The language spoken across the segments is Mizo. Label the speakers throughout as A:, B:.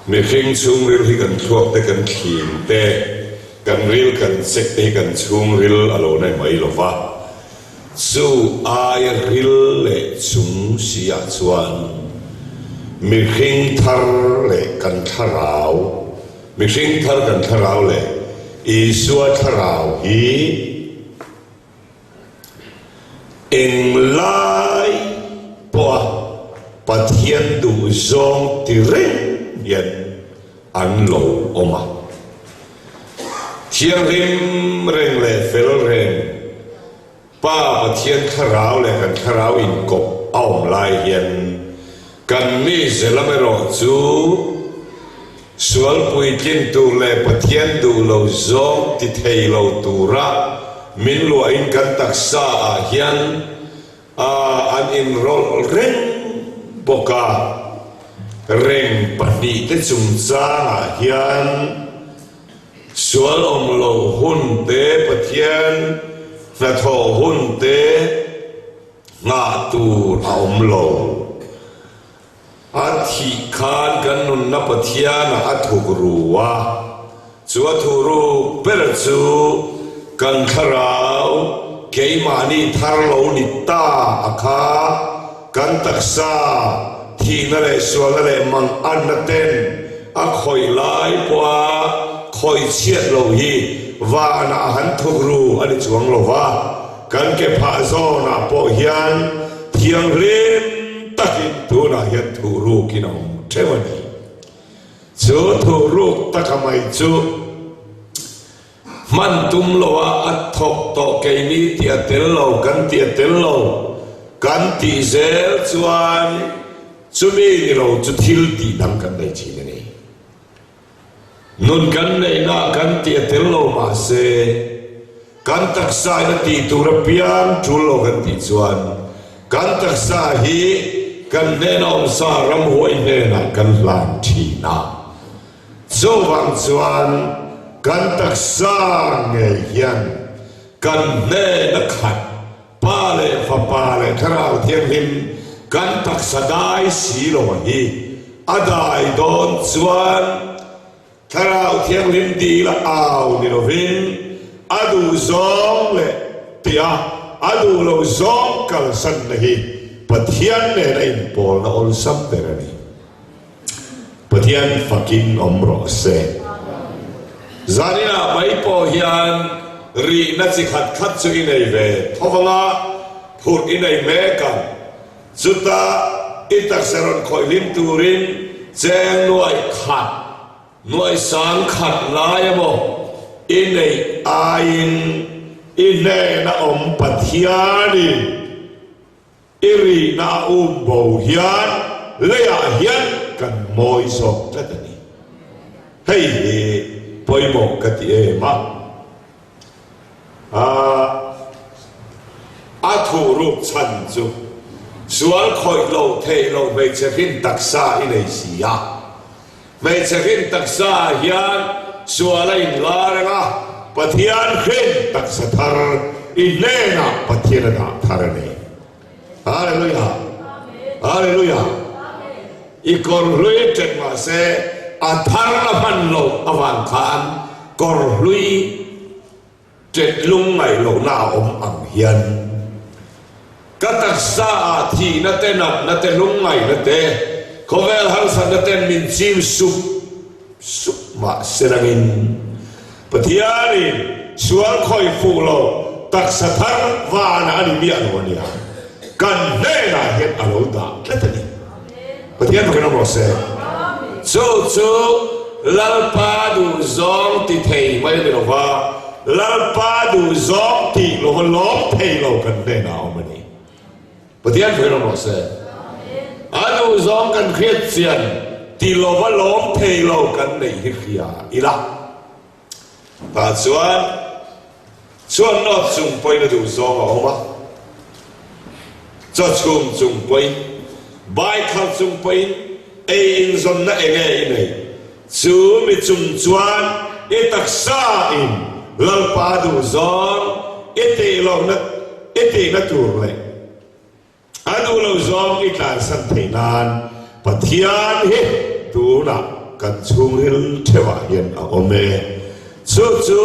A: Mihring chhungril hi kan thluak te, kan thlim te, kan ril kan chek te hi kan chhungril a lo nei mai lo va. Chu aia ril leh chung si ah chuan mihring thar leh kan thlarau, mihring thar kan thlarau leh Isua thlarau hi, Englai pawha Pathian duhzawng ti reng hian an lo awm a. Thianghlim reng leh fel reng Pa Pathian thlarau leh kan thlarau inkawp a awm lai hian Kan mize lam erawh chu sual puitlin tur leh Pathian duh lo zawng ti thei lo tura min luahin kan taksa ah hian an inrawlh reng bawk a. Reng pahnihte chungchangah hian sual awm loh hun te, Pathian hnathawh hun te, Nghah tur a awm lo. A thih khan kan nunna Pathianah a thuk ru a, chu a thuh ruk ber chu kan thlarau keimahni thar lo ni ta a kha kan taksa thihna leh sualna leh manganna ten a khawih lai pawha khawih chhiat lo hi vanah a han thuk ru a ni chuang lo va. Kan ke phah zawnah pawh hian thianghlim takin tunah hian thuhrukin a awm theuh a ni. Chu thuhruk taka mai chu hman tum loa a thawk tawh keini tih a tel lo, kan tih a tel lo, kan tih zel chuan chumi ni lo chu thil tih dang kan nei thin a ni. Nun kan neihna kan tih a tel lo mahse, kan taksa in a tih tur apiang tul lo kan tih chuan kan taksa hi kan hnena awmsa ramhuai hnenah kan hlan thin a. Chuvang chuan kan taksa ngei hian kan hnena khat Pa leh Fapa leh Thlarau Thianghlim kan taksa dai si lo a hi. A dai dawn chuan Thlarau Thianghlim dil a au ni lovin a duh zawng leh tia a duh lo zawng kalsanna hi Pathian nen a inpawlna awlsam ber a ni. Pathian fakin awm rawh se. Zaninah mai pawh hian rihna chi khat khat chu i nei ve tho vang a, phurh i nei mek ang. Chuta i taksa rawn khawih hlim turin cheng nuaih khat, nuaih sang khat lai emaw i neih aiin i hnena awm Pathianin I rihna a um bo hian leiah hian kan mawi zawk tlat a ni. Hei hi pawimawh ka ti em a. A thuhruk chhan chu sual khawih loh theih loh hmeichhe hrin taksa i nei si a. Hmeichhe hrin taksa ah hian sual a inlar ang a, Pathian hrin taksa thar i hnenah Pathian a dah thar a ni. Hallelujah! Hallelujah! I kawr hlui ṭek mah se a thar la hman loh avang khan kawr hlui Ṭet lungngaih lohna a awm ang hian ka taksa ah thihna te, natna te, lungngaihna te, khawvel harsatna ten min chim sup sup mah se langin Pathianin sual khawih fuh lo taksa thar vana a ni miah lo a nia, kan hnenah hian a lo dah tlat a ni. Pathian fakin awm rawh se. Chu chu Lalpa duhzawng ti thei mai a ni lo va, Lalpa duhzawng tih lova lawm thei lo kan hnenah a awm a ni. Pathian fakin awm rawh se. A duhzawng kan hriat chian ti lova lawm thei lo kan neih hi hria ila. Tah chuan chuan nawt chung pawhin a duh zawng a awm a, chaw chhum chung pawhin, bai khal chung pawhin ei inzawnna eng nge i neih? Chu mi chung chuan i taksa in Lalpa duh zawng i tih lohna i tihna tur leh a duh lo zawng i tlansan theih nan Pathian hi tunah. kan chhungril theuhah hian a awm e. Chu chu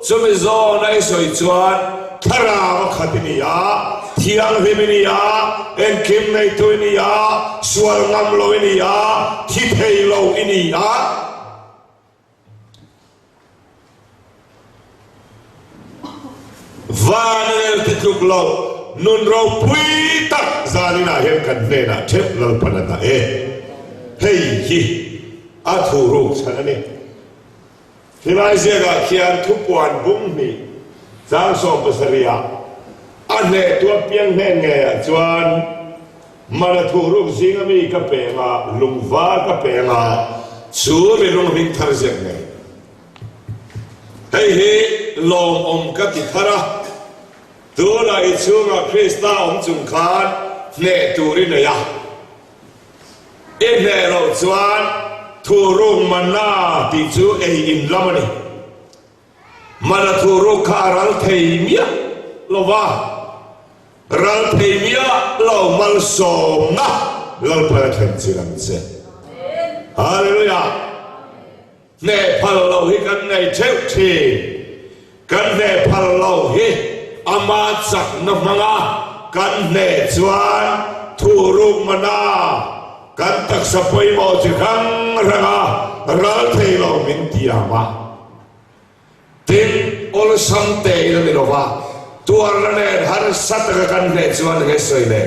A: chumi zawn a i sawi chuan thlarau a khat i ni a, thianghlim i ni a, engkim neitu i ni a, sual ngam lo i ni a, thi thei lo i ni a. Van rel ti tluk lo nun ropui tak zaninah hian kan hnenah theuh Lalpan a dah e. Hei hi a thuruk chhan a ni. Khilai ziakah khian thupuan bung hnih chang 70 ah a hnehtu apiang hnen ngeiah chuan Mana thuruk zinga mi ka peng a, lungvar ka peng a, chu mi lung hming thar ziak ngei. Hei hi lawmawm ka ti thar a, tunah i chhungah Krista awm chung khan hneh tur i nei a. I hneh loh chuan thuruk mana tih chu ei in lam a ni. Mana thuruk kha a ral thei miah lo va, ral thei miah lo malsawmna Lalpan a thlen chin ang che. Hallelujah! Hneh phal lo hi kan nei theuh thin. Kan hneh phal lo hi ama chakna hmanga kan hneh chuan thuruk mana kan taksa pawimawh chi hrang hranga ral thei lo min tiam a. Tin, awlsam tein a ni lo va, tuarna nen harsa taka kan hneh chuan nge sawi le,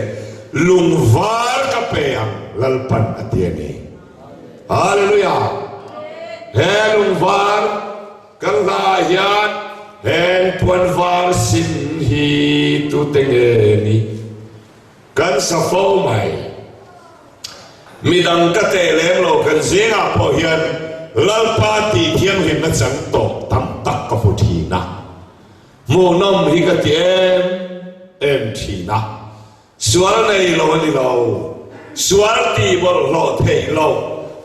A: lungvar ka pe ang Lalpan a ti a ni. Hallelujah! He lungvar kan hlaah hian heng puanvar sin hi tute nge ni? Kan sa fo mai. Midang ka teh lem lo kan zingah pawh hian Lalpa tih thianghlimna chang tawh tam tak ka hmu thin a. Hmuhnawm hi ka ti em em thin a. Sual nei lo a ni lo. Sual tih bawlhhlawh theih lo.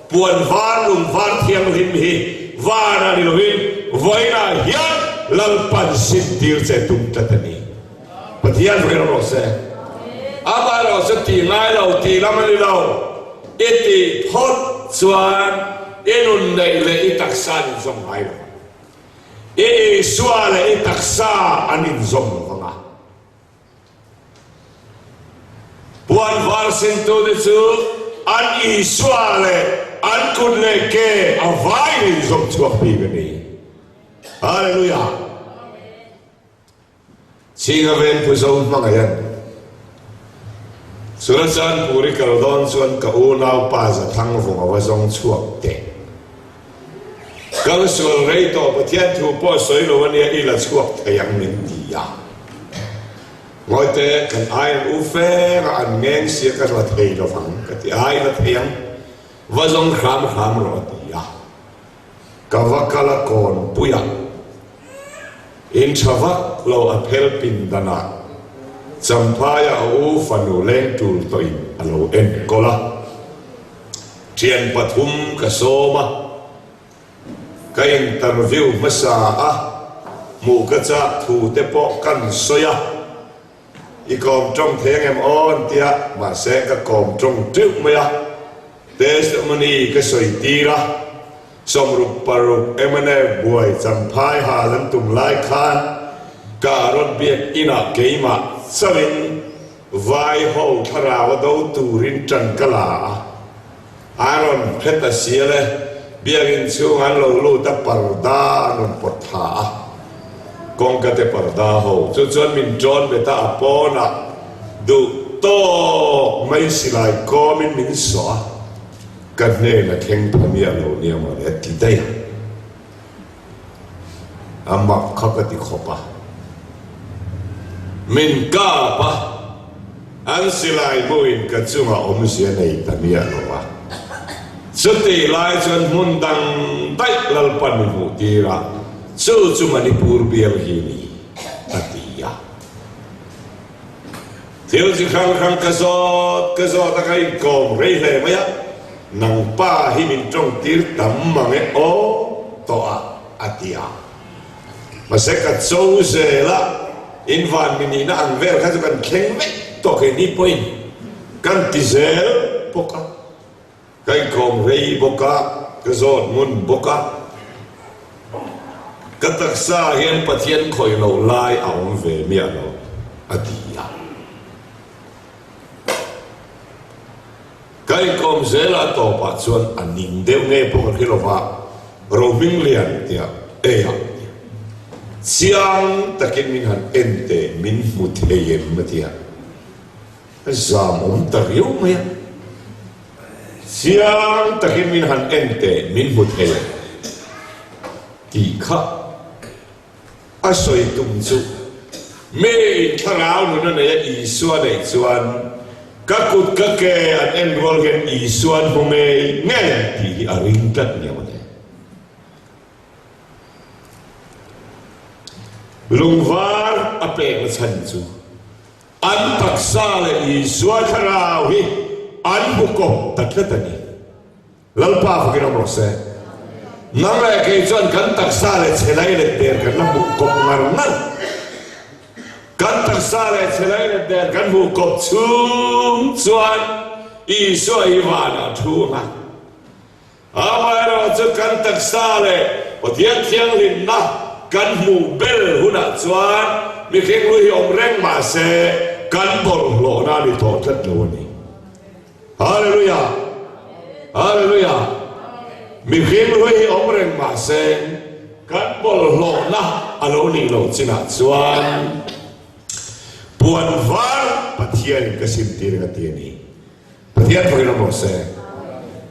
A: Puan var lung var thianghlim hi vanah ni lovin vawiinah hian Lalpan sintir che tum tlat a ni. Pathian hruai rawh rawh se. Amaherawh chu tih ngai lo tih lam a ni lo. I tih phawt chuan i nun neih leh i taksa an inzawm ngai lo. I Isua leh i taksa an inzawm lo vang a. Puan var sintute chu an Isua leh an kut leh ke a vaiin a inzawm chhuak bik a ni. Hallelujah! Chhinga ven Pu Zo hmangaih an Churachandpur i kal dawn chuan ka unau pa Zathang vawng a va zawng chhuak teh. Kal sual rei tawh Pathian thu pawh sawi lo ania i la chhuak thei ang min ti a. Ngawite kan ai an u feng a an ngeng sia ka la thei lovang ka ti a, i la thei ang va zawng hram hram rawh a ti a. Ka va kal a kawnpui a, in tha vak lo a phel pindanah Champhaia a u fanu leng tul tawhin a lo enkawl a. Thian pathum ka sawm a, ka interview hmasa a, hmuh ka chak thu te pawh kan sawi a. I kawm tawng thei angem aw an tia, mahse ka kawm tawng teuh mai a, testimony ka sawi tir a, 66 mnf buai champhai hal an tum lai khan ka rawn biak inah keimah chauhin vai ho thlarau a do turin tan ka la a. A rawn hre ta sial e, biakinn chhung an lo lut a parda an rawn pawt thla a, kawngka te parda ho chu chuan min ṭawn bet a, a pawnah duh tawk mai silai kawmin min sawh a, ka hnena thleng pha miah lo nia mawle a ti daih a. A mak kha ka ti khawp a. Min kap a, an silai hmuhin ka chungah awmzia nei ta miah lo a. Chutih lai chuan hmun dang daih Lalpan mi hmuh tir a, chu chu Manipur bial hi ni, a ti a. Thil chi hrang hrang ka zawt ka zawt a ka inkawm rei hle mai a, nang pa hi min tawng tir tam mang e aw tawh a a ti a. Mahse ka cho zel a, in van mi nihna ang vel kha chu kan thleng vek tawh keini pawhin kan ti zel bawk a. Ka inkawm rei bawk a. Ka zawt ngun bawk a. Ka taksa hian Pathian khawih loh lai a awm ve miah lo, a ti a. Ka inkawm zela tawpah chuan a ning deuh nge pawh ka hre lo va, Rohminglian tia ei ang tia chiang takin min han en teh min hmu thei em a ti a, a zam awm ta riau mai a, chiang takin min han en teh min hmu thei em tih kha. A sawi tum chu, Miin thlarau nun a nei a Isua neih chuan ka kut ka ke an en rual hian Isua an hmu ngei ngei ang tih hi a ring tlat nia mawle. Lungvar a pekna chhan chu an taksa leh Isua thlarau hi an hmu kawp ta tlat a ni. Lalpa fakin awm rawh se. Nang leh kei chuan kan taksa leh chhelai let der kan la hmuh kawp ngar ngar. Kan taksa leh chhelai let der kan hmuh kawp chhung chuan Isua hi vanah thu ang a. Amaherawhchu kan taksa leh Pathian thianghlimna kan hmuh bel hunah chuan mihring lui hi awm reng mah se kan bawlhhlawhna a ni tawh tlat lo a ni. Hallelujah! Hallelujah! Mihring hlui hi awm reng mah se, kan bawlhhlawhna a lo nih loh chinah chuan puan var Pathianin ka simtir ka ti a ni. Pathian thawkin awm rawh se.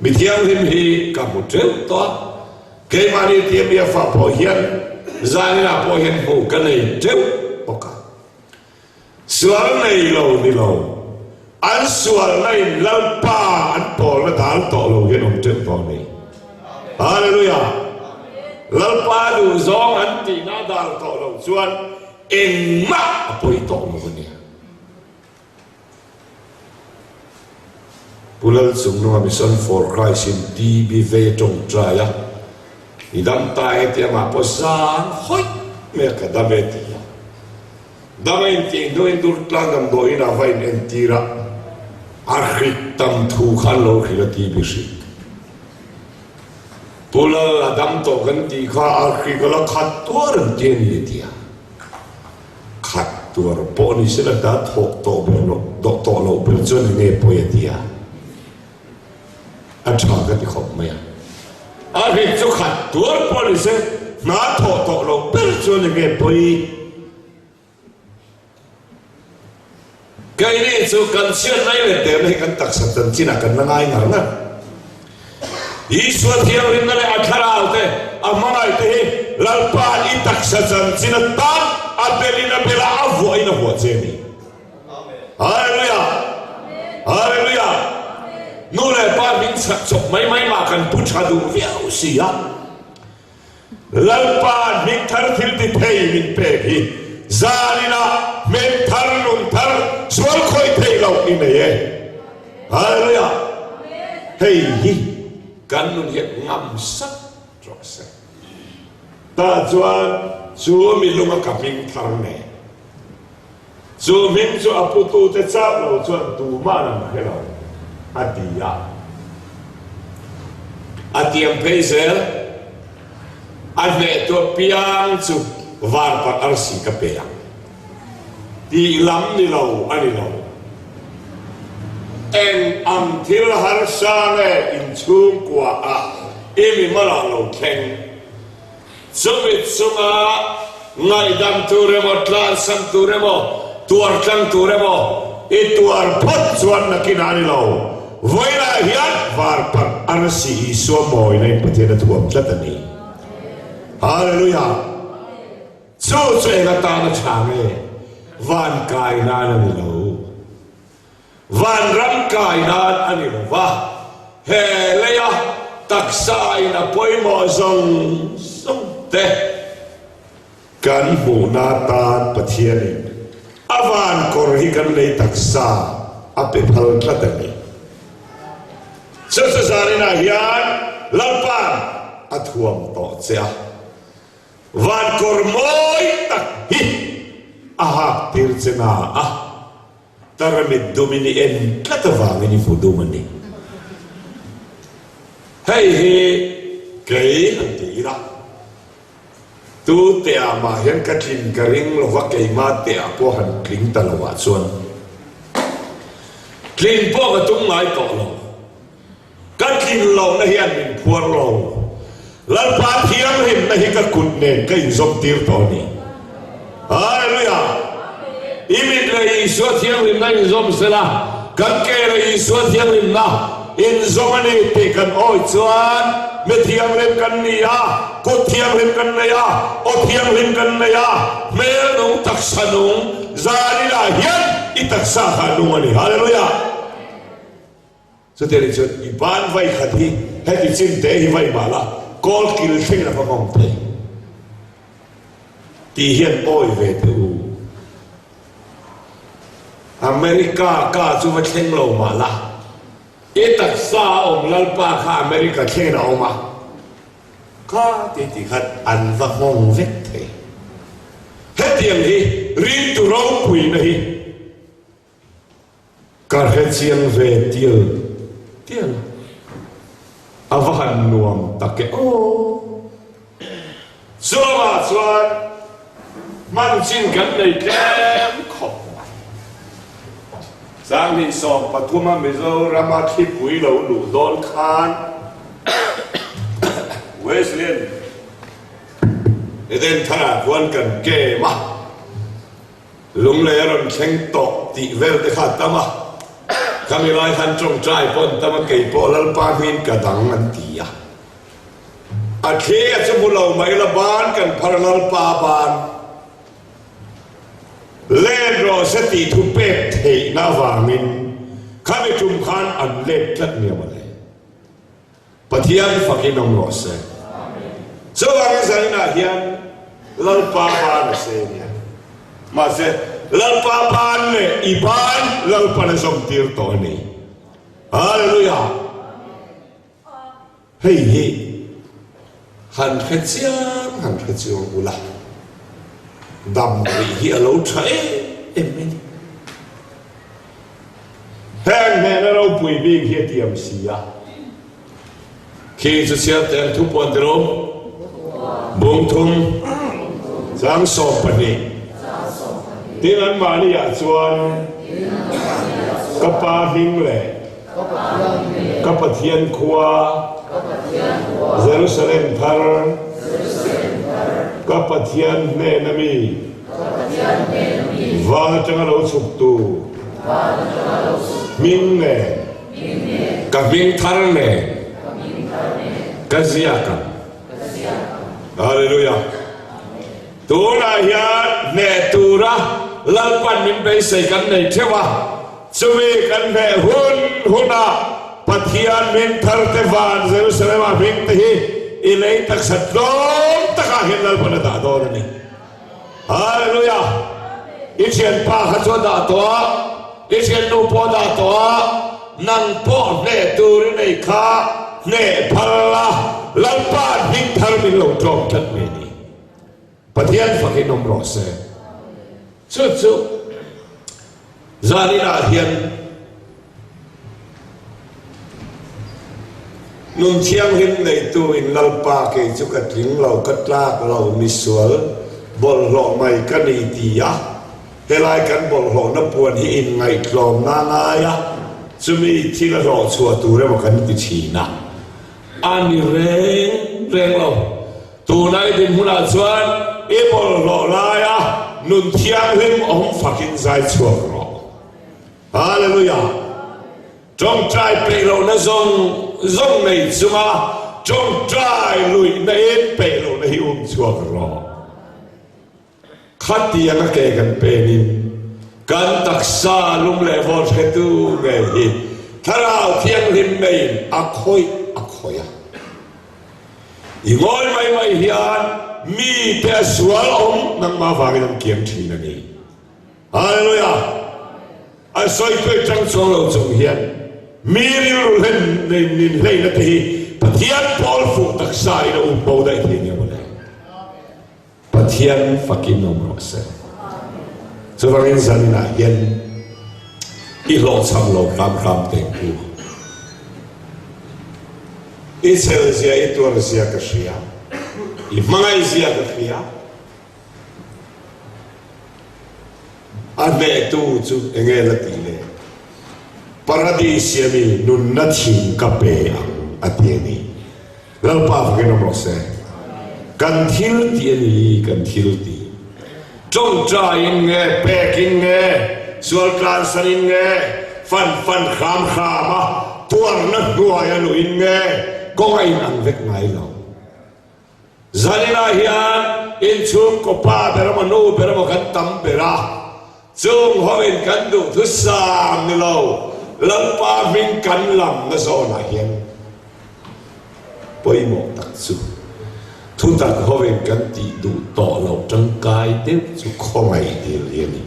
A: Mi thianghlim hi ka hmu teuh tawh a, keimahni TMBF ah pawh hian zaninah pawh hian hmuh ka nei teuh bawk a. Sual nei lo ni lo, an sualna in Lalpa an pawlna dal tawh lo hian awm teuh tawh a ni. Hallelujah! Lalpa duhzawng an tihna dal tawh lo chuan engmah a pawi tawh lo a nia. Pu Lalchungnunga Mission for Christ in TB vei a tawngtai a, I dam ta e tih amah pawh zang hawih mai a ka dam e ti a. Dam a intih hnuin Durtlang damdawiin a va inentir a, a hrik tam thu kha an lo hrilh a TB hrik. Pu Lal a dam tawh kan tih kha a hrik a la khat tuar an ti a ni a ti a. Khat tuar pawh ni se la ta thawk tawh ber loh dawh tawh loh ber chuan eng nge pawi a ti a, a tha ka ti khawp mai a. A hrik chu khat tuar pawh ni se hna thawh tawh loh ber chuan eng nge pawi? Keini chu kan chhiat mai leh derna hi kan taksa chanchinah kan la ngai ngar ngar. Isua thianghlimna leh a thlarau te, a hmangaih te hi Lalpa'n i taksa chanchin atan a belin a bela a vuahin a vuah che a ni. Hallelujah! Hallelujah! Nu leh pa hming chhak chawp mai mai mah kan pu tha duh viau si a. Lalpa hming thar thil ti thei min pek hi zaninah hmel thar nun thar sual khawih theih loh i nei e. Hallelujah! Hei hi kan nun hian ngam sat rawh se. Tah chuan chu mi lunga ka hming thar nei. Chu hming chu a putute chauh lo chuan tuma'n an hre lo, a ti a. A tiam phei zel, A hnehtu apiang chu varparh arsi ka pe ang tih lam ni lo a ni lo. Eng ang thil harsa nge inchhungkua ah i mi malah lo thleng? Chumi chunga ngaihdam tur emaw, tlansam tur emaw, tuar tlang tur emaw i tuar phawt chuan nakinah a ni lo. Vawiinah hian varparh arsi Isua mawina in Pathian a thuam tlat a ni. Hallelujah! Chu chu eng atana tha nge? Van kai nan a ni lo. Vanram kai nan a ni lo va, he leia taksa in a pawimawh zawng zawng te kan hmuhna atan Pathianin a van kawr hi kan lei taksa a pe phal tlat a ni. Chu chu zaninah hian Lalpa'n a thuam tawh che a, van kawr mawi tak hi a hak tir che na a. Tarmit dumin i en tlat avangin i hmu dum a ni. Hei hi. Kei han ti ila, tu teah mah hian ka tlin ka ring lo va, keimah teah pawh han tling ta lo ah chuan tlin pawh ka tum ngai tawh lo. Ka tlin lohna hian min phuar lo. Lalpa thianghlimna hi ka kut nen ka inzawm tir tawh a ni. Hallelujah! I mit leh Isua thianghlimna inzawm sela, kan ke leh Isua thianghlimna inzawm a ni tih kan awi chuan mi thianghlim kan ni a, kut thianghlim kan nei a, aw thianghlim kan nei a, hmel nung taksa nung zaninah hian i taksa kha a nung a ni. Hallelujah! Chutiang nih chuan i ban vai khat hi heti chin te hi vai mah la kawl kil thlengin a va nghawng thei tih hian awi ve teh u. America ka chu va thleng lo mah la i taksa a awm Lalpa kha America thlengin a awm a, kha ti ti khan an va nghawng vek thei. Hetiang hi ringtu ropuina hi. Ka hre chiang ve tial tial a, a va han nuam tak e aw. Chuvangah chuan hman chin kan nei tlem khawp mai. Sanghnih 13 a Mizorama thlipui lo luh dawn khan Wesleyan Eden tharah khuan kan kem a. Lunglei a rawn thleng tawh tih vel te kha a tam a, khami lai khan tawngtai pawh an tam a, kei pawh Lalpa hmingin ka dang an ti a. A thli a chu hmu lo mai la ban kan phar Lalpa ban let rawh se tih thu pek theihna avangin khami tum khan an let tlat nia mawle. Pathian fakin awm rawh se. Chuvangin zaninah hian Lalpa ban a se nia. Mahse, Lalpa ban leh i ban Lalpan a zawm tir tawh a ni. Hallelujah! Hei hi han hre chiang han hre chiang ula, dam rih hi a lo tha em em mai ni. Heng hnehna ropui bik hi a tiam si a. Khi chu chhiar teh ang thupuan tirhum bung thum chang 12. Tin anmahni ah chuan ka Pa hming leh ka Pathian khua Jerusalem thar ka Pathian hnena mi Van atanga lo chhuktu hming nen, ka hming thar nen ka ziak ang. Hallelujah! Tunah hian hneh tura Lalpan min beisei kan nei theuh a, chumi kan hneh hun hunah Pathian hming thar te van Jerusalem-ah hming te hi i lei taksa tlawm takah hian Lalpan a dah dawn a ni. Hallelujah! I thianpa kha chu a dah tawh a, i thiannu pawh a dah tawh a, nang pawh hneh tur i nei kha hneh phal la, Lalpa hming thar min lo tlawm tlat mai a ni. Pathian fakin awm rawh se. Chu chu Zaninah hian Nun thianghlim neitu in Lalpa kei chu ka tling lo, ka tlak lo, misual bawlhhlawh mai ka ni ti a, helai kan bawlhhlawhna puan hi inngaihtlawmna ngai a, chumi thil a hlawh chhuah tur emaw kan ti thin a, a ni reng reng lo. Tunai dinhmunah chuan i bawlhhlawh laia nun thianghlim awm fakin zai chhuak rawh. Hallelujah! Tawngtai peih lohna zawng zawng nei chunga tawngtai luihna in peih lohna hi um chhuak rawh. Khatiang a ke kan penin kan taksa lung leh vawl hretu ngei hi Thlarau Thianghlim meiin a khawih a khawih a. I ngawi mai mai hian mite a sual awm nangmah vangin an kiam thin a ni. Hallelujah! A sawi tuai tang chuang lo chung hian mi rilru hlen nei nin hleina te hi Pathian pawl fuh taksa in a um bo daih thei nia mawle. Pathian fakin awm rawh se. Chuvangin zaninah hian i hlawhchham lo hram hram teh u. I chhel zia, i tuar zia ka hria, i hmangaih zia ka hria. A hnehtu chu enge la tih le? Paradis-i ami nunna thing ka pe ang a ti a ni. Lalpa fakin awm rawh se. Kan thil tih a ni, kan thil tih. Tawngtaiin nge, pekin nge, sual tlansanin nge, fan fan hram hram a, tuarna hnuaia luhin nge, kawng a inang vek ngai lo. Zaninah hian inchhungkaw pa ber emaw nu ber emaw kan tam ber a, chung hoin kan duhthusam ni lo Lalpa hming kan lamna zawnah hian pawimawh tak chu thutak hoin kan tih duh tawh loh tangkai deuh chu khawngaih dil hi a ni.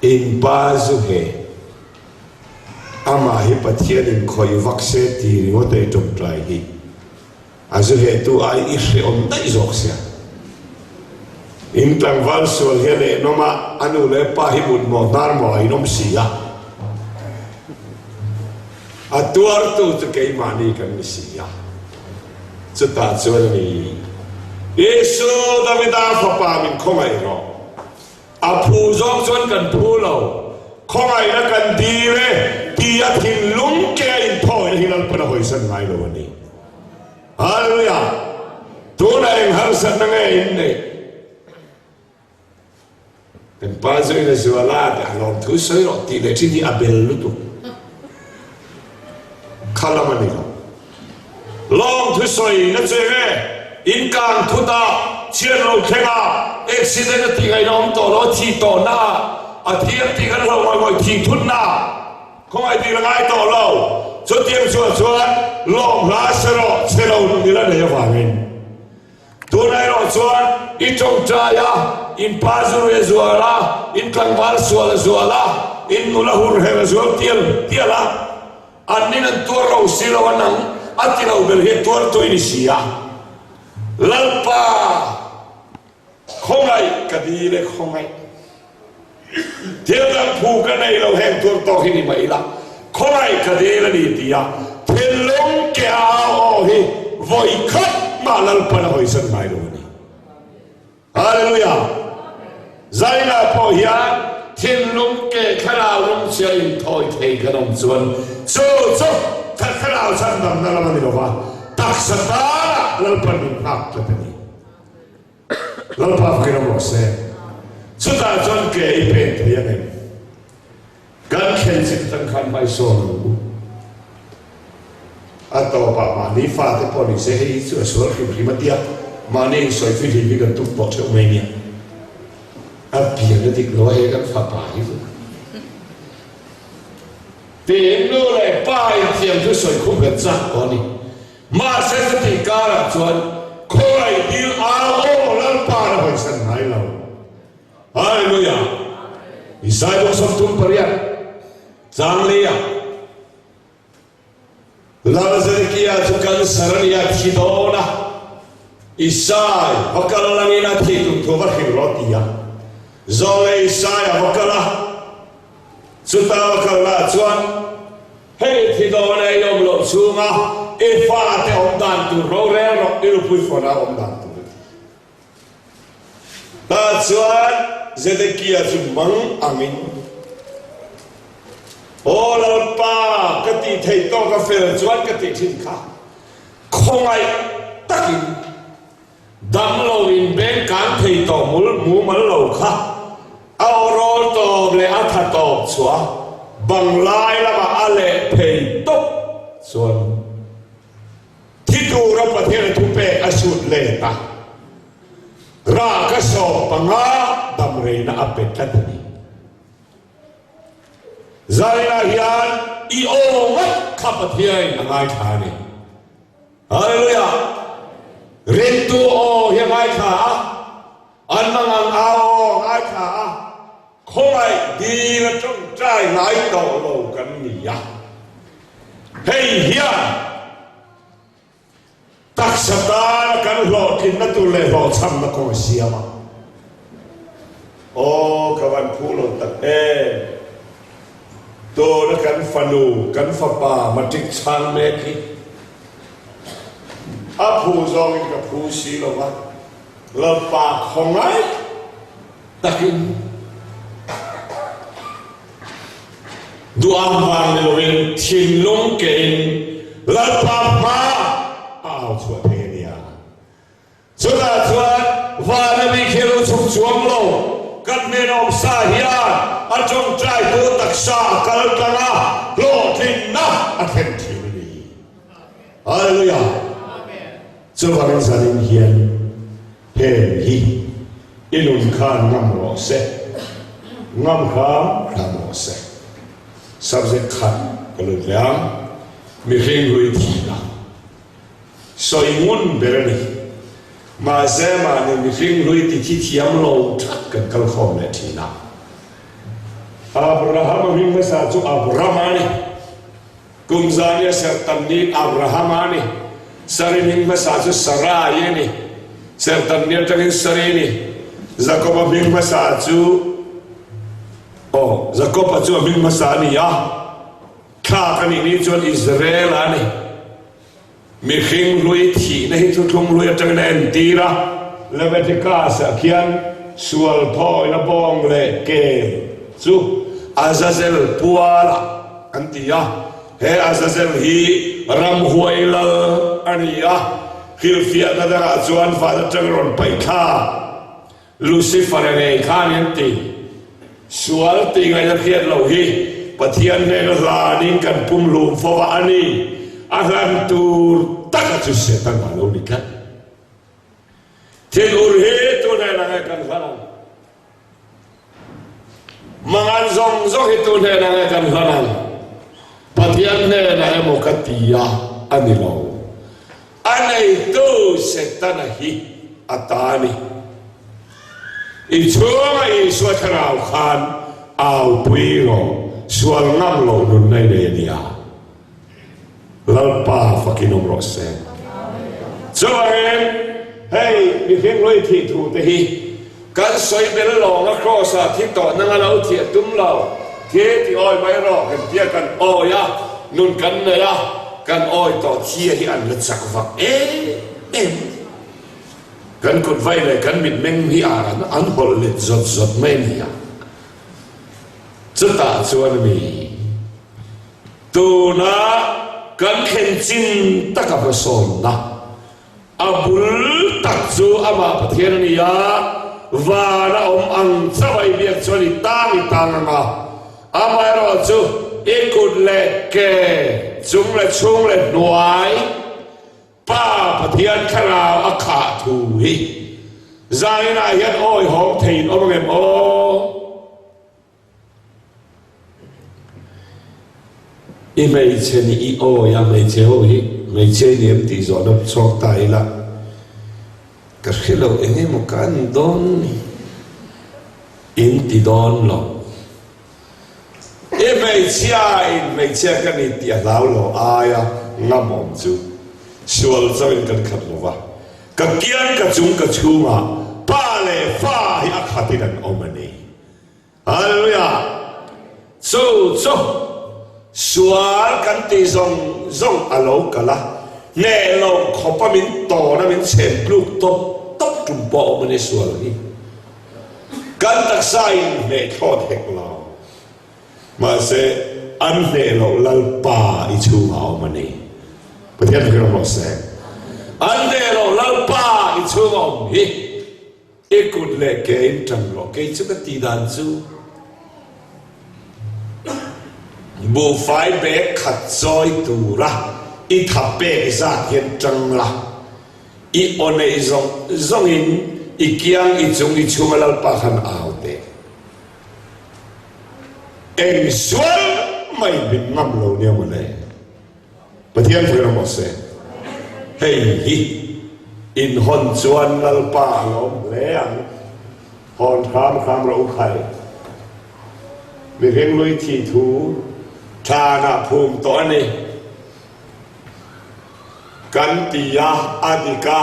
A: In pa zu he. Amah hi Pathianin khawih vak se ti ringawt a i tawngtai hi a zu hehtu ai i hrehawm daih zawk sia. In tlangval sual hian ehnawm a, a nu leh pa hi mut mawh hnar mawh a inawm si a. A tuartu chu keimahni kan ni si a. Chutah chuan a ni, Isu Davida fapa min khawngaih rawh. A phu zawng chuan kan phu lo, khawngaihna kan dil e ti a thinlung ke a inthawina hi Lalpan a hawisan ngai lo a ni. Hallelujah! Tunah eng harsatna nge in neih? Kan pa zuina zuala tih a lawmthu sawi rawh tih leh thin hi a bel lutuk. Kha lam a ni lo. Lawng thusawi na che nge in kang thut a, chhiat lo thleng a, accident a tih ngaihna awm tawh lo, a thih tawh na ah, a thi an tih kan hlauh ngawih ngawih thih thut na ah, khawngaih tih la ngai tawh lo. Chutiang chuah chuan lawng hla se rawh che lo nun ila nei avangin. Tunah erawh chuan i tawngtai a, in pa zurui a zual a, in tlangval sual a zual a, in nula hur her a zual tial tial a, An nin an tuar lo si lo a nang a ti lo ber hi tuar tui ni si a. Lalpa khawngaih ka dil e khawngaih. Thil dang phu ka nei lo heng tuar tawk hi ni mai ila khawngaih ka dil a ni ti a thinlung ke a au aw hi vawi khat mah Lalpan a hawisan ngai lo a ni. Hallelujah! Zaina pawh hian thinlung ke thlarau lungchhia inthawi thei kan awm chuan chu chu thlarau chhandamna lam a ni lova, taksa tana Lalpan min nghak tlat a ni. Lalpa fakin awm rawh se. Chutah chuan ke i pen thei ang em? Kan thlen chik atang khan hmaisawn ang u. A tawpah mahni fate pawh ni se hei hi chu a sual hrim hrim a tia, mahni insawi fihlim hi kan tum tawh theuh mai nia. A pian a dik lo a he kan fapa hi chu. Tiin nu leh pa inthiam chu sawi khum kan chak tawh a ni. Mahse chutih karah chuan khawngaih dil au aw Lalpa na hawisan ngai lo. Hallelujah! Isai bawk 38 chang leia Lal Zedekia chu cancer a ni a, thi dawn a. Isai va kal langin a thih tur thu va hrilh rawh ti a. Zawle Isai a va kal a, chuta va kal lah chuan hei thi dawn e i awm loh chhunga i fate awm dan tur rorel rawh, i nupui fana awm dan tur a ti. Tah chuan Zedekia chu mang angin, Aw Lalpa, ka tih theih tawk a fel chuan ka tih thin kha, khawngaih takin damlo in beng kang thei tawh mul mumal lo kha a aw rawl tawp leh a tha tawp chhuah bang lai lamah a leh phei tawp chuan Thi tura Pathian a thupek a sut let a, rah ka sawm panga damreina a pe tlat a ni. Zaina hian i aw ngat kha Pathiain a ngaithla a ni. Hallelujah! Rintu aw hi a ngaithla a, an mangang au aw a ngaithla a, khawngaih dil a tawngtai ngai tawh lo kan ni a. Hei hian taksa tana kan hlawhtlinna tur leh hlawhchhamna kawng a siam a. Aw, ka van phu lo tak em! Tuna kan fanu, kan fapa matric chhang mek hi a phu zawngin ka phu si lo va, Lalpa khawngaih takin duham vang ni loin thinlung kein Lalpa hma a au chhuah thei a nia. Chutah chuan vana mi khi lo chhuk chuang lo, kan hnenawm sa hian a tawngtaitu taksa a kal tlang a, hlawhtlinna a thlen thin a ni. Hallelujah! Chuvangin zanin hian heng hi i nun khan ngam rawh se, ngam hram hram rawh se. Subject khat ka lut leh ang, mihring hlui thihna. Sawi ngun ber a ni. Mahse mahni mihring hlui ti thi thiam lo that kan kal khawm leh thin a. Abraham a hming hmasa chu Abrama a ni. Kum zani a serh tam ni Abrahama a ni. Sari hming hmasa chu Sarai a ni. Serh tam ni atangin Sari a ni. Jakoba hming hmasa chu aw Jakoba chu a hming hmasa a ni a. Thlak a nih ni chuan Israel a ni. Mihring hlui thihna hi thuthlung hlui atangin a entir a. Leviticus-ah khian sual thawina bawng leh kel chu Azazel pualah an ti a. He Azazel hi ramhuai lal a ni a, hrilhfiahna dangah chuan van atangin rawn paih thlak. Lucifer-a ngei khan an ti. Sual tih ngaihna hriat loh hi Pathian hnena hlanin kan pumhlum fo a, a ni. A hlan tur taka chu Setana a lo ni tlat. Thinur hi tu hnenah nge kan hlan ang? Mangan zawng zawng hi tu hnenah nge kan hlan ang? Pathian hnenah emaw ka ti a, a ni lo. A neitu Setana hi a ta a ni. I chhunga Isua thlarau khan aupui rawh, sual ngam loh nunna i nei a nia. Lalpa fakin awm rawh se. Chuvangin hei mihring hlui thih thu te hi kan sawi bel lawng a Kraws ah thi tawh nanga lo thiah tum lo, thi ti awi mai rawh kan tia kan awi a, nun kan nei a, kan awi tawh thia hi an la chak vak em em. Kan kut vai leh kan mitmeng hi a an hawlh let zawt zawt mai a nia. Chutah chuan a ni. Tuna kan thlen chin taka hmasawnna a bul tak chu amah Pathian a ni a, van a awm ang chauh a i biak chuan i tang i tang ang a, amaherawhchu i kut leh ke chung leh chhung leh hnuai Pa Pathian thlarau a khah thu hi zainah hian awihawm theiin awm ang em aw? I hmeichhe nih i awi a, hmeichhe ho hi hmeichhe i ni em tih zawhna chhuak ta ila ka hre lo eng emaw ka an dawn ni in ti dawn lo. I hmeichhia in hmeichhia ka ni tih a hlau lo aia ngamawm chu sual chauhin kan khat lo va, ka kiang ka chung ka chhungah pa leh fa hi a khatin an awm a ni. Hallelujah! Chu chu sual kan tih zawng zawng a lo kal a, hneh lo khawpa min tawn a min chhem tluk tawp tawp tum pawh a awm a ni sual hi. Kan taksa in hneh thlawt hek lo. Mahse an hneh loh Lalpa i chhungah a awm a ni. Pathian thu ram rawh se. An hneh loh Lalpa i chhunga awm hi. I kut leh ke in tan rawh. Kei chu ka tih dan chu buhfai bag khat chawi tura i tha pek zat hian tang la, i aw neih zawng zawngin i kiang i chung i chhunga Lalpa khan au teh. Eng sual mai min ngam lo nia mawle. Pathian vui rawh se. Hei hi in hawn chuan Lalpa a lawm hle ang. Hawn hram hram rawh u khai. Mihring lui thih thu thanah phum tawh a ni. Kan ti a, a dik a.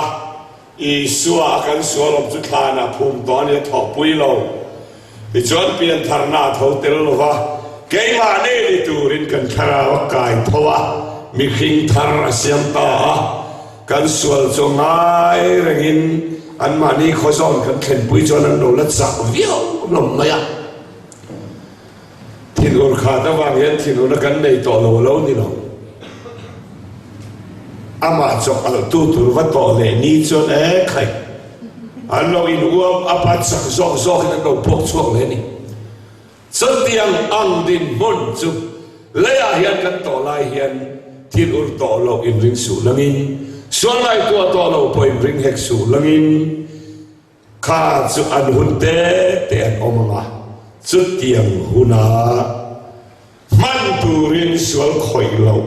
A: Isua a kan sual awm chu thlanah phum tawh a ni a thawhpui lo. Tichuan piantharna a tho tel lo va. Keimahni ni turin kan thlarau a kai tho a, mihring thar a siam ta a. Kan sual chu ngai rengin anmahni khawzawn kan thlenpui chuan an lo la chak viau hlawm mai a. Thinur khat avang hian thinurna kan nei tawh lo lo ni lo. Amah chawk alhtu tur va tawh leh ni chuan e khai an lo in uam up a chak zawk zawkin an lo puak chhuak leh a ni. Chutiang ang dinhmun chu leiah hian kan tawh lai hian thinur tawh loh inring suh langin, sual ngaihtuah tawh loh pawh inring hek suh langin, Kha chu an hun te te an awm ang a, chutiang huna hman turin sual khawih loh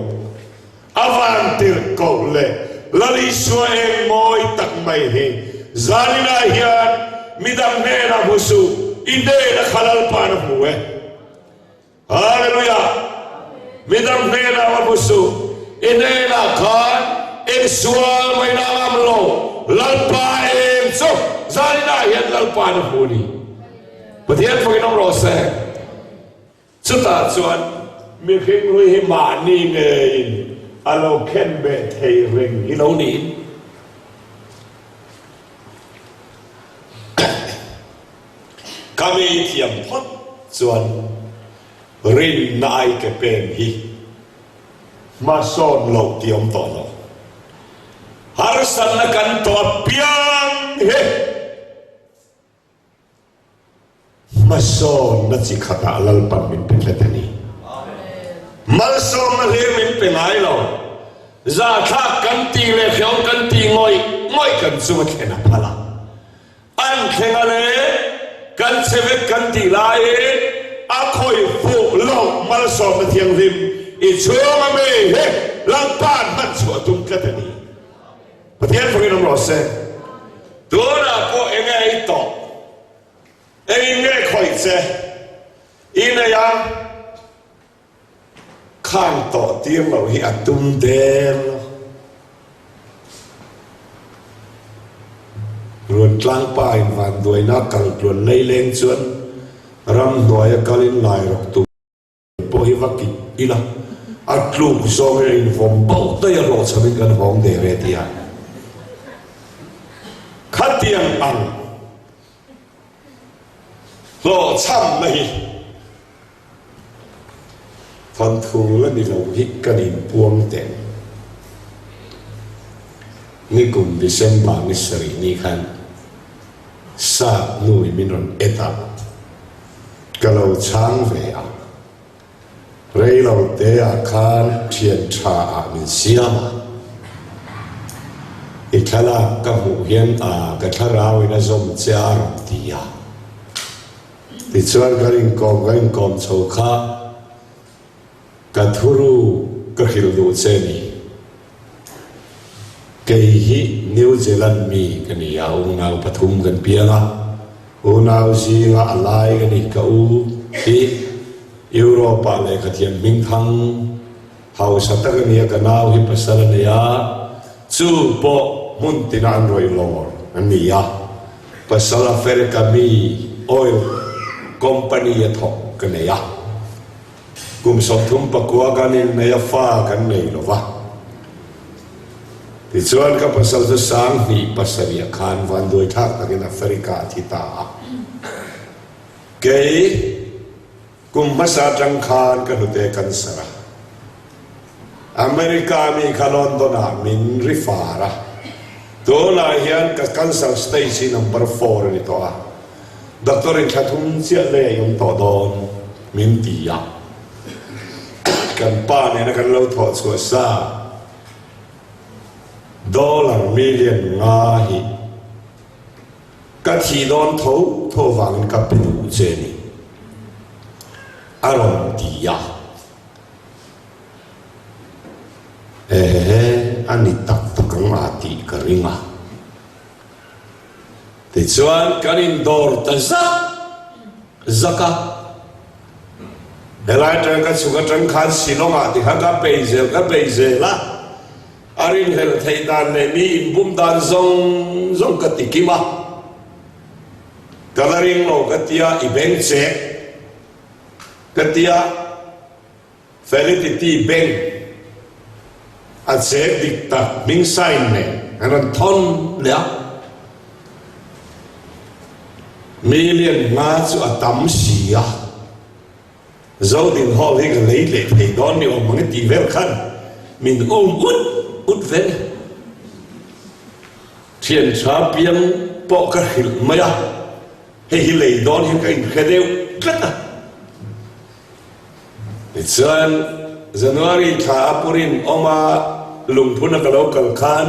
A: a van tirhkoh leh Lal Isua eng mawi tak mai hi zaninah hian midang hnenah hmu suh, i hnena kha Lalpa'n a hmu e. Hallelujah! Midang hnenah va hmu suh, i hnenah khan eng sual mai na ngam lo, Lalpa eng chu zaninah hian Lalpa na hmu a ni. Pathian fakin awm rawh se. Chutah chuan mihring hlui hi mahni ngeiin a lo khen beh thei reng hi lo niin. Ka mi thiam phawt chuan rinna ai ke pen hi hmasawn loh tih awm tawh lo. Harsatna kan tawh apiang hi hmasawnna chi khatah Lalpan min pe tlat a ni. Malsawmna hlir min pe ngai lo. Zahthlak kan tih leh hreawm kan tih ngawih ngawih kan chunga thlen a phal a. An thleng a le, kan che vek kan tih laiin a khawi fuh loh malsawmna thianghlim i chhung a mi hi Lalpa'n hman chhuah tum tlat a ni. Pathian fakin awm rawh se. Tunah pawh enge ei tawh? Engin nge khawih che? I nei a? Khang tawh tir loh hi a tum der lo. Ruantlangpa in vanduaina kal tluan laileng chuan ramhnuaia kalin lairawk tur pawh hi va kit ila, a tluk zawngin a invawm bauh daih a hlawhchhamin kan hawng der e tia. Khatiang ang hlawhchhamna hi. Thawnthu la ni lo hi kan inpuang teh. Nikum December ni sarih ni khan Sap nui min rawn et a, ka lo chhang ve a. Rei lo te ah khan thian tha ah min siam a. I thlalak ka hmuh hian a ka thlarau in a zawm che a rawn ti a. Tichuan kan inkawm kan inkawm chho kha ka thuru ka hrilh duh che ni. Kei hi New Zealand mi ka ni a, unau pathum kan piang a, unau zinga a lai ka ni. Ka u hi Europe ah lehkhathiam hmingthang hausa tak a ni a, ka nau hi pasal a nei a, chu pawh hmun tina an rawih lawr a ni a. Pasal Africa mi oil company a thawk ka nei a, kum 39 kan innei a fa kan nei lo va. Tichuan ka pasal chu 2007 khan vanduaithlak takin Africa a thi ta a. Kei Kum hmasa atang khan ka hnute cancer a. America mi kha London ah min ri far a. Tunah hian ka cancer stage hi number four a ni tawh a. Doctor in thla thum chiah lei a awm tawh dawn min ti a. Kan pa nena kan lo thawh chhuah sa dollar million nga hi Ka thih dawn tho tho vangin ka pe duh che ni, a rawn ti a. Ehehe, a ni tak tak ang a tih ka ring a. Tichuan kan indawr ta zak zak a. Helai atang ka chhuk atang khan Shillong ah tikhan ka bei zel ka bei zel a. A rinhlelh theih dan leh mi inbum dan zawng zawng ka ti kim a, ka la ring lo ka tia, i beng chek ka tia. Fidelity Bank a check dik tak hming sign nen an rawn thawn leh a. Million nga chu a tam si a, Zodin Hall hi ka lei leh thei dawn ni awm ang e tih vel khan min um ut ut ve ni. Thian tha piang pawh ka hrilh mai a, hei hi lei dawn hian ka inhre deuh tlat a. Tichuan, January thla a purin awm a lungphun a ka lo kal khan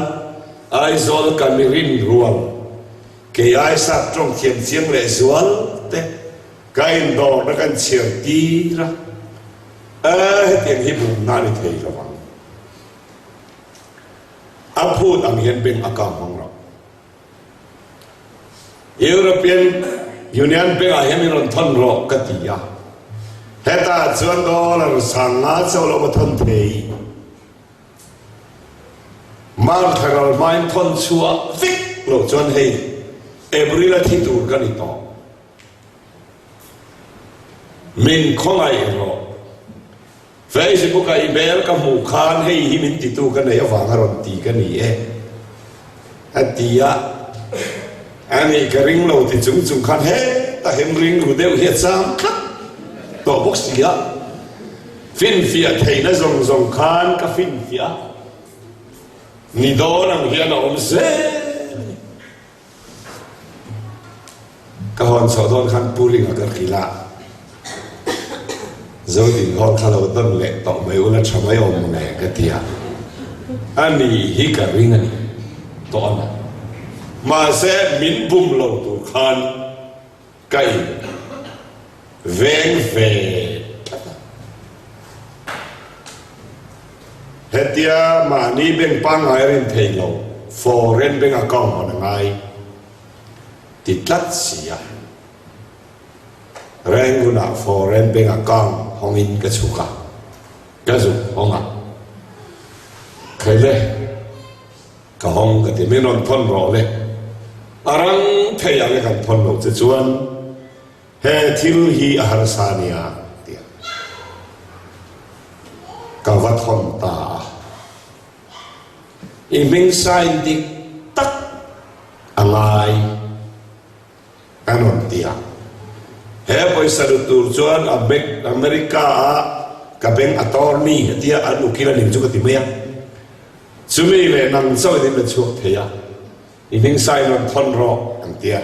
A: Aizawl ka mi rin rual kei ai sap tawng thiam chiang leh zual te ka indawrna kan chhiar tir a, e hetiang hi bumna a ni thei lo ang. A phut ang hian bank account hmang rawh. European Union Bank ah hian min rawn thawn rawh ka ti a, hetah chuan dollar 50 chauh lo va thawn thei. Mar thla ral hmain thawn chhuah vek loh chuan hei April a thi tur ka ni tawh. Min khawngaih rawh. Facebook a i hmel ka hmuh khan hei hi min titu ka nei avang a rawn ti ka ni e a ti a, a nih ka ring lo ti chung chung khan heta hem ring ru deuh hi a chang tlat tawh bawk si a, finfiah theihna zawng zawng khan ka finfiah a, ni dawn ang hian a awm zel a ni. Ka hawn chhuah dawn khan Pu Ringa ka hrilh a, Zodin hawn kha lo dawn leh tawh mai ula tha mai awm nge ka ti a, a ni hi ka ring a ni tawh a na. Mahse min bum lo tur khan Ka in veng ve tlat a. Hetia mahni bank pangngai a rin theih loh, foreign bank account hawn a ngai ti tlat si a. Rangoon-ah foreign bank account hawngin ka chhuk a, ka zuk hawng a. Khaile. Ka hawng ka ti, min rawn thawn rawh le. A rang thei ang e kan thawn loh che chuan he thil hi a harsa nia ti a. Ka va thawn ta a. I hming sign dik tak a ngai. An rawn ti a. He pawisa lut tur chuan a bank America ah ka bank attorney a tia an ukil a ning chu ka ti mai a. Chumi leh nang chauh in la chhuak thei a, i hming sign rawn thawn rawh an ti a.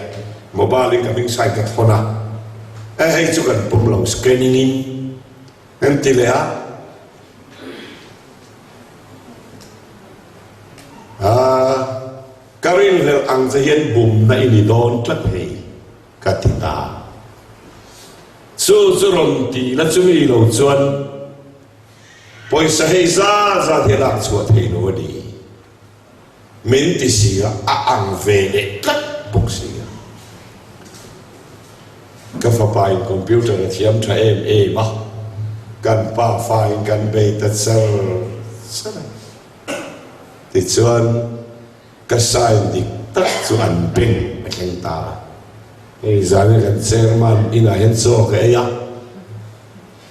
A: Mobile in ka hming sign ka thawn a, e hei chu kan pawm lo scanning in an ti leh a. Aa. Ka rinhlelh ang che hian bumna i ni dawn tlat hei, ka ti ta. Chu chu rawn ti la chumi lo chuan pawisa hei zat zat hi a lak chhuah thei lo a ni. Min ti si a, a ang ve leh tlat bawk si a. Ka fapa in computer a thiam tha em em a, kan pa fa in kan bei ta char char a. Tichuan, ka sign dik tak chu an beng a thleng ta a. Hei zan hi kan chairman inah hian chaw ka ei a,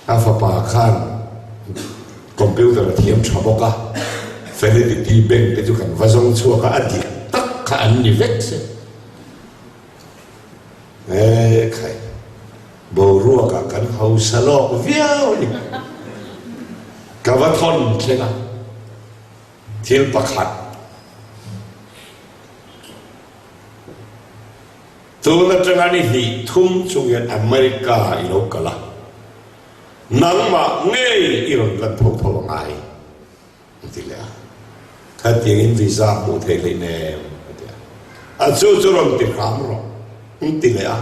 A: a fapa khan computer a thiam tha bawk a, Fidelity bank te chu kan va zawng chhuak a, a dik tak kha an ni vek se. E khai, boruakah kan hausa lawk viau a ni. Ka va thawn thleng a, thil pakhat tun atanga ni hnih thum chung hian America i lo kal a, nangmah ngei i rawn lan tho tho a ngai. A ti leh a, Khatiangin visa hmuh theih hleih nem a ti a, a chu chu rawn ti hram rawh an ti leh a,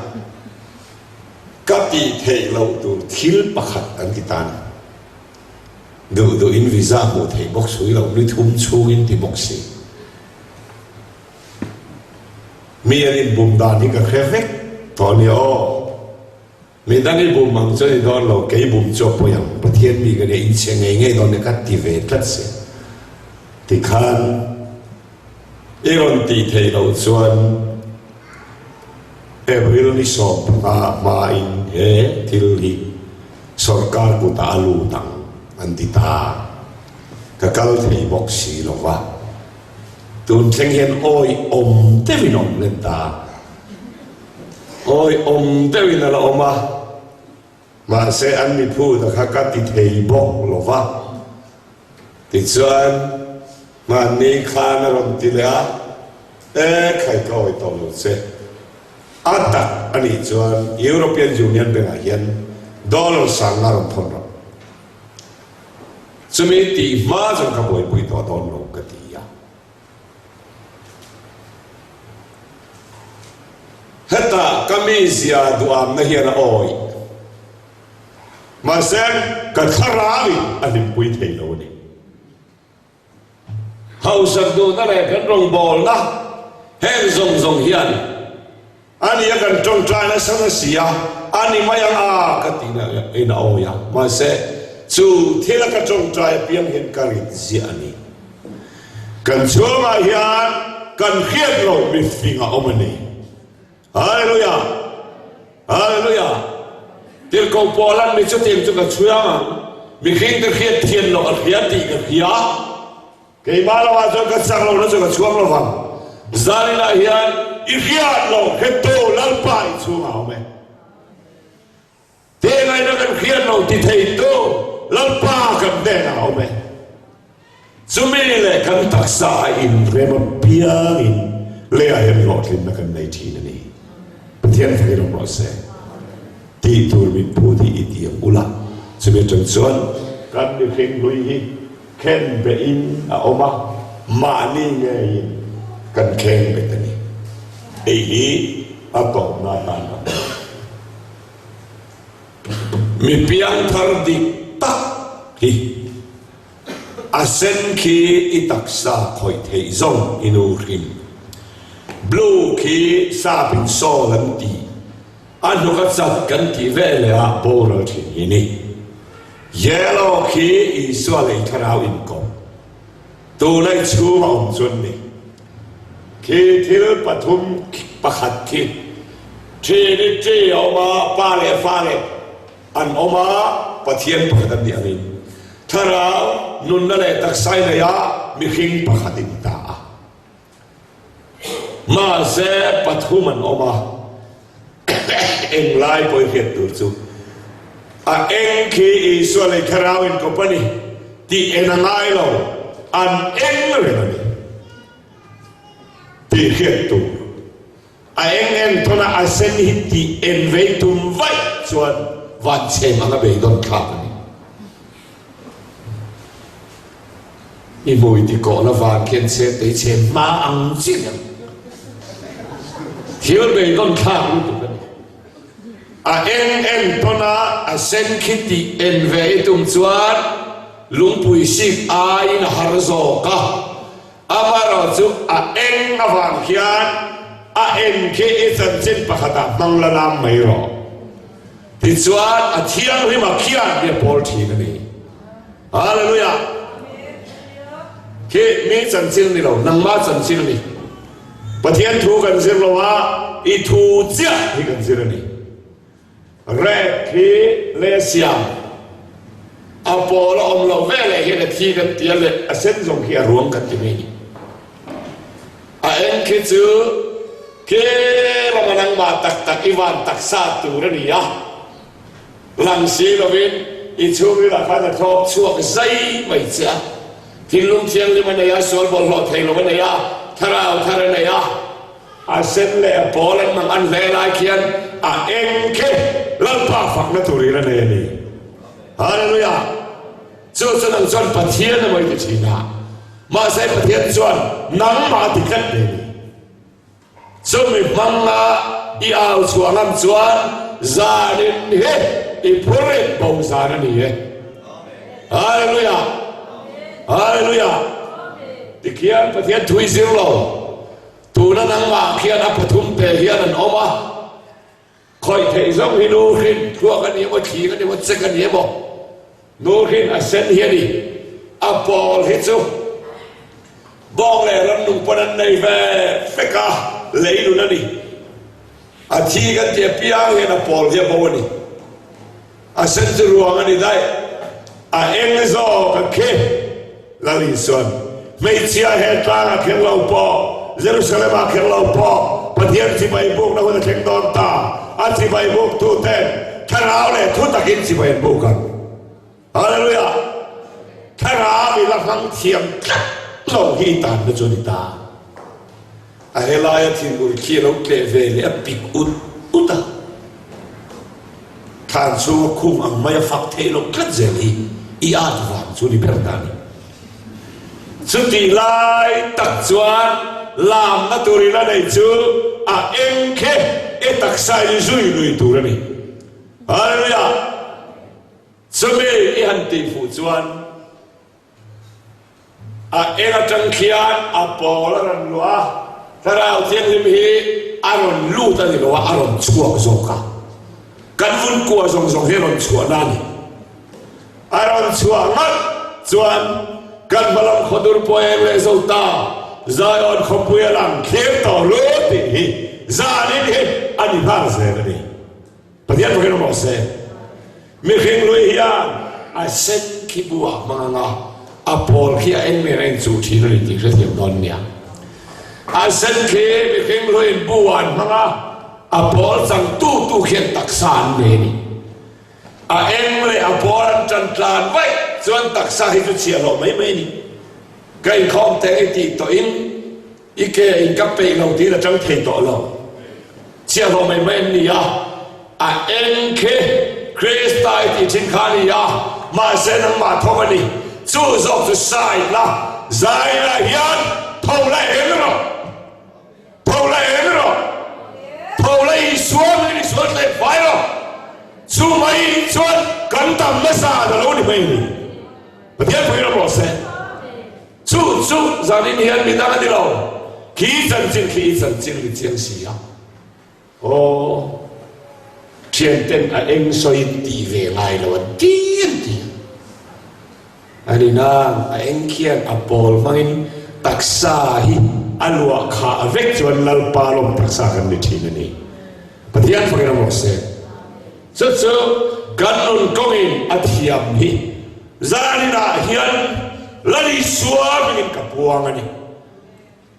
A: ka tih theih loh tur thil pakhat an ti ta ni. Duh duhin visa hmuh theih bawk sui loh ni thum chhungin ti bawk si. Mi an inbum dan hi ka hre vek tawh a nia aw. Midang i bum ang chu a ni dawn lo, kei bum chu a pawi ang, Pathian mi ka nia, inchhe ngei ngei dawn nia ka ti ve tlat si. Tikhan i rawn tih theih loh chuan April ni 15 hmain he thil hi sawrkar kutah a lut ang. An ti ta. Ka kal thei bawk si lo va. Tun thleng hian awi awm deuhin a awm len ta. Awi awm deuhin a la awm a. Mahse an mi phut a kha ka ti thei bawk lo va. Tichuan hmanni khan a rawn ti leh a, E khai ka awi tawh lo che. A tak a nih chuan European Union Bank ah hian dollar sangna rawn thawn rawh. Chumi tih hma chuan ka buaipui tawh dawn lo ka ti a. Hetah ka mizia duhamna hian a awih. Mahse ka thlarauin a hlimpui thei lo a ni. Hausak duhna leh kan rawngbawlna heng zawng zawng hian a ni a kan tawngtai nasa nasi a, a ni mai ang a ka tihna in a awi a, mahse chu thil a ka tawngtai apiang hian ka rit ziah a ni. Kan chhungah hian kan hriat loh mifing a awm a ni. Hallelujah! Hallelujah! Tirhkoh Paula'n mi chutiang chu ka chhuang ang, mihring te hriat thian loh a hria tih ka hria. Keimah lo ah chuan ka chak lohna chu ka chhuang lo vang. Zaninah hian i hriat loh hretu Lalpa i chhungah a awm e. Tih ngaihna kan hriat lo ti theitu Lalpa kan hnenah a awm e. Chumi leh kan taksa a inrem apiangin leiah hian hlawhtlinna kan nei thin a ni. Pathian fakin awm rawh se. Tih tur min phut hi i ti ang ula, chumi atang chuan kan mihring hlui hi khen behin a awm a, mahni ngeiin kan kheng bet a ni. Hei hi a tawpna atan ka hmang. Mi piangthar dik tak hi a sen khi i taksa khawih theih zawng i nu hrim. Blue khi sap in sawl an ti, a hnuk a chat kan tih veleh ah boral thin hi ni. Yellow khi Isua lei thlarau inkawp. Tuna i chhung a awm chuan ni. Khi thil pathum pakhat khi Trinity a awm a, Pa leh Fa leh an awm a, Pathian pakhat an nih angin Thlarau, nunna leh taksa i nei a, mihring pakhat i ni ta a. Mahse pathum an awm a, englai pawh i hriat tur chu a eng khi Isua lei thlarau in kawp a ni tih en a ngai lo, an eng reng a ni tih hriat tur. A eng en tawn a, a sen hi tih en vei tum vaih chuan van chhem anga beidawn thlak a ni. I hmui ti kawh la van khian chhem tei chhem hma ang chiah ang. Thil beidawn thlak lutuk a ni. A eng en tawn a, a sen khi tih en ve i tum chuan lungpui sik aiin a har zawk a. Amaherawh chu a eng avang khian a en khi i chanchin pakhatah hmang la lam mai rawh. Tichuan a thianghlim a khian hi a pawl thin a ni. Hallelujah! Khi mi chanchin ni lo, nangma chanchin a ni. Pathian thu kan zir lo a, i thu chiah hi kan zir a ni. Red hi le siam a pawl a awm loh veleh hian a thi kan ti a leh a sen zawng khi a ruang kan ti mai ni. A eng khi chu khi lama nangmah tak tak i van taksa tur a ni a, lang si lovin i chhungrilah khan a thlawk chhuak zai mai che a, thinlung thianghlim a nei a, sual bawlhhlawh thei lo a nei a, thlarau thar a nei a. A sen leh a pawl an mang an hle lai khian a eng khi Lalpa fakna turin a nei a ni. Hallelujah! Chu chu nang chuan Pathian emaw i ti thin a, mahse Pathian chuan nangmah a ti tlat ve a ni. Chumi hmanga i au chhuah ngam chuan zanin hi i phur in bo zan a ni e. Hallelujah! Hallelujah! Tikhian Pathian thu i zir lo. Tuna nangmah khian a pathum te hian an awm a, khawih theih zawng hi nu hrin thluak a ni emaw, thling a ni emaw, chek a ni emaw, nu hrin a sen hi a ni. A pawl hi chu bawng leh rannung pawn an nei ve vek a, lei nun a ni. A thi kan ti apiang hian a pawl hi a bo a ni. A sen chu ruang a ni daih. A eng zawk a khi? Lal Isuan, Hmeichhia he tlangah kher lo pawh, Jerusalem-ah kher lo pawh, Pathian chibai bukna hun a thleng dawn ta. A chibai buktuten thlarau leh thu takin chibai an buk ang. Hallelujah! Thlarau i la hmang thiam tlat lo hi i tanna chu a ni ta. A helaia thinur khi a lo tleh ve leh a pik ut ut a, thlan chhunga khum ang mai a fak theih loh tlat zel hi i at vang chu ni ber ta a ni. Chutih lai tak chuan lamna tur i la neih chu a eng khe e taksa i zui lui tur a ni. Hallelujah! Chumi i han tih fuh chuan a eng atang khian a pawl a rawn luah a, Thlarau Thianghlim hi a rawn lut a ni lo a, a rawn chhuak zawk a. Kan vun kua zawng zawng hi a rawn chhuahna a ni. A rawn chhuah ngat chuan kan hmalam khawdur pawh eng leh zo ta, Zion khawpui a lang thlir tawh lu tih hi zanin hi a ni nghal zel a ni. Pathian fakin awm rawh se. Mihring lui hian a sen khi bu ah hmang anga a pawl khi a eng nen a inchuh thin a ni tih hrethiam dawn nia. A sen khi mihring luiin bu ah an hmang a, a pawl chang tu tu khian taksa an nei a ni. A eng leh a pawl an tan tlan vaih chuan taksa hi chu chhiah hlawh mai mai a ni. Ka inkhawm teh i tih tawhin I ke in ka peih lo tiin a tang thei tawh lo. Chhiahhlawh mai mai an ni a, a eng khi Krista i tih thin kha a ni a, mahse nangmah tho a ni. Chu zawk chu side la, zai la hian tho la eng rawh, tho la eng rawh, tho la Isua hmingin i sual tleh fai rawh. Chu mai chuan kan dam nasa a lo ni mai a ni. Pathian pawhin rawh se. Chu chu zanin hian mi dang a ni lo, khi chanchin khi i chanchin ni chiang si a. Aw, thianten a eng sawiin tih ve ngai lo an ti an ti a. A ni nang, a eng khian a pawl hmangin taksa hi a luah khah vek chuan Lalpa lawm taksa kan ni thin a ni. Pathian fakin a rawh se. Chu chu kan nun kawngin a thiam hi zaninah hian Lal Isua hmingin ka puang a ni.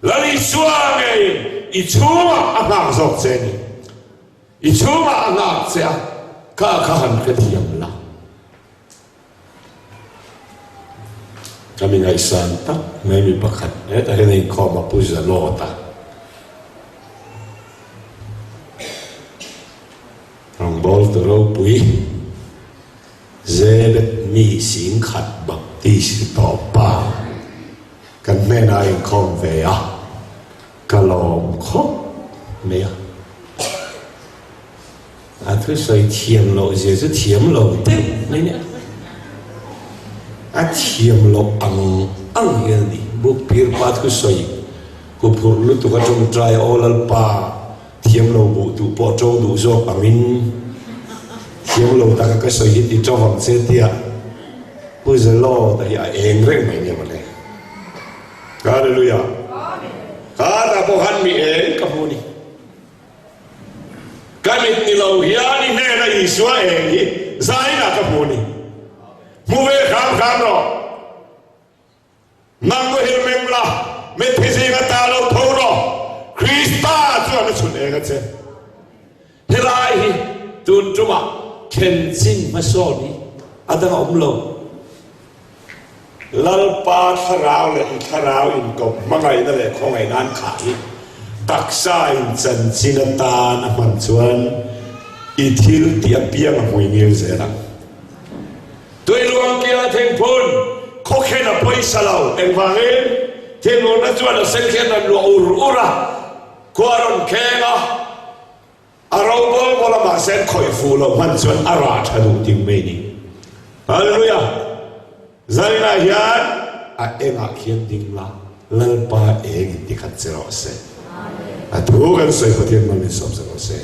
A: Lal Isua ngeiin i chhungah a nghak zawk che a ni. I chhungah a nghak che a, kha kha han hrethiam la. Ka mi ngaihsan tak mai mi pakhat hetah hian a inkhawm a, Pu Zalawta. Rawngbawltu ropui Zebet mi singkhat Baptist tawp pa kan hnenah a inkhawm ve a, ka lawm khawp mai a. A thusawi thiam loh zia chu thiam lo deuh mai nia. A thiam loh ang ang hian a ni. Bukpir pa thusawi huphurh lutuk a tawngtai aw Lalpa. Thiam lo buh duh pawh ṭo duh zawk angin thiam lo taka ka sawi hi ti ṭo vang che tia Pu Zelo ta hi a eng reng mai nia mawle. Hallelujah. Kha ta pawh khan mi eng ka hmu ni. Ka mit ni lo hian i hnena Isua eng hi zainah ka hmu ni. Hmu ve hram hram rawh. Nang muhil meng la, mitthi zinga ta lo tho rawh, Krista chuan a chhun eng a che. Helai hi tun tumah thlen chin hmasawn hi a dang a awm lo. Lalpa thlarau leh i thlarau inkawp hmangaihna leh khawngaihna an khah hi taksa in chanchin atan a hman chuan i thil tih apiang a hmuingil zel ang. Tuiluangkia thingphun khawkhen a pawisa lo. Engvangin? Thinurna chuan a sen khian rawn luah ur ur a, khua a rawn kheng a, a ro bawl bawl a, mahse an khawih fuh loh hman chuan a rah tha duh ting mai ni. Hallelujah! Zaninah hian a engah khian ding la, Lalpa eng in tikhat che rawh se. A thu kan sawi Pathian hmangin sawm che rawh se.